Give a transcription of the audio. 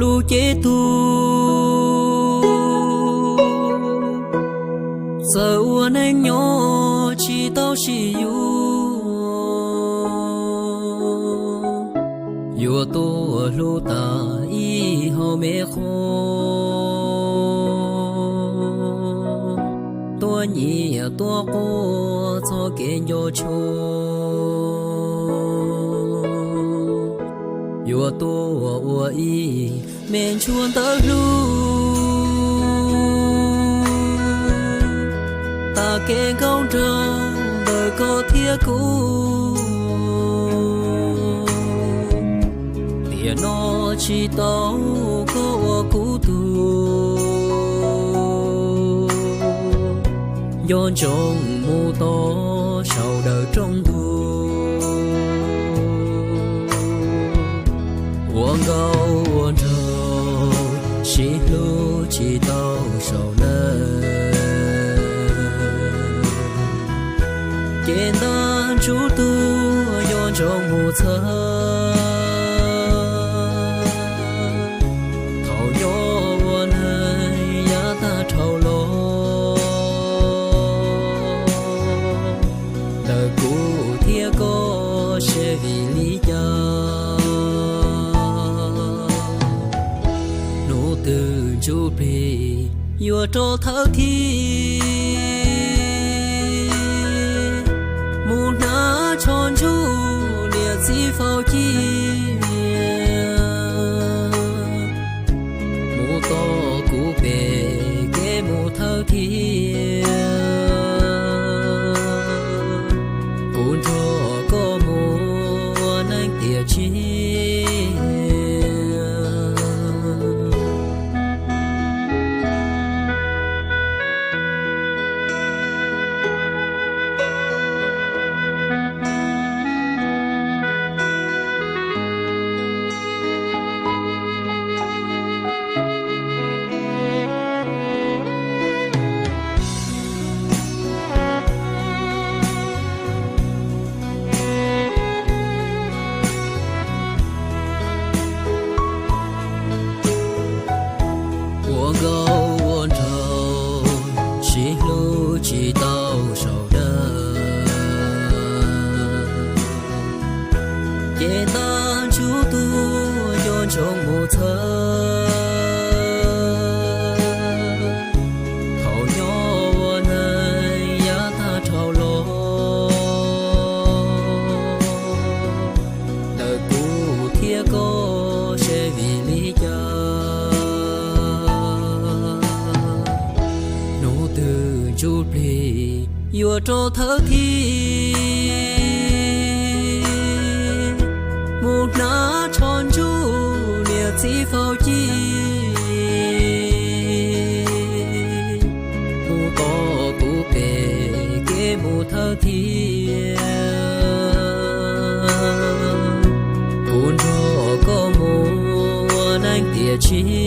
Lub cev tug txawm ua neej nyob tsis tau sib yuav, yuav tuaj hlub tas ib hauv me qhua, tuaj nyiam tuaj quaj txog kev nco tshua, yuav tuaj ua ib me ntsuag ntawv hlub, tas kev nkauj nraug ntawm koj thiab kuv. Tiam no tsis tau koj ua kuv tug, nco ntsoov mus tod saum dawm rooj ntug, ua nkauj ua nraug sib hlub tsis tau saum dawm. Ces ntab ntsuj tuag nco ntsoov mus txhawb, thaum nyob ua neeg yav tag dhau los, ntawm kuv thiab koj seb vim li cas, hnub twg ntsuj plig yuav rov thawb thiab, mus hnav tsho ntsuj niam txiv faus cia, mus tom kuv pem kev mus thawb thiab, kuv nrog koj mus ua neej tiam tsiaj. Ua nkauj ua nraug sib hlub tsis tau saum dawm, ces ntab ntsuj tuag nco ntsoov mus txhawb, thaum nyob ua neeg yav tag dhau los, ntawm kuv thiab koj seb vim li cas, hnub twg ntsuj plig yuav rov thawb thiab, mus hnav tsho ntsuj niam txiv faus cia, mus tom kuv pem kev mus thawb thiab, kuv nrog koj mus ua neej tiam tsiaj.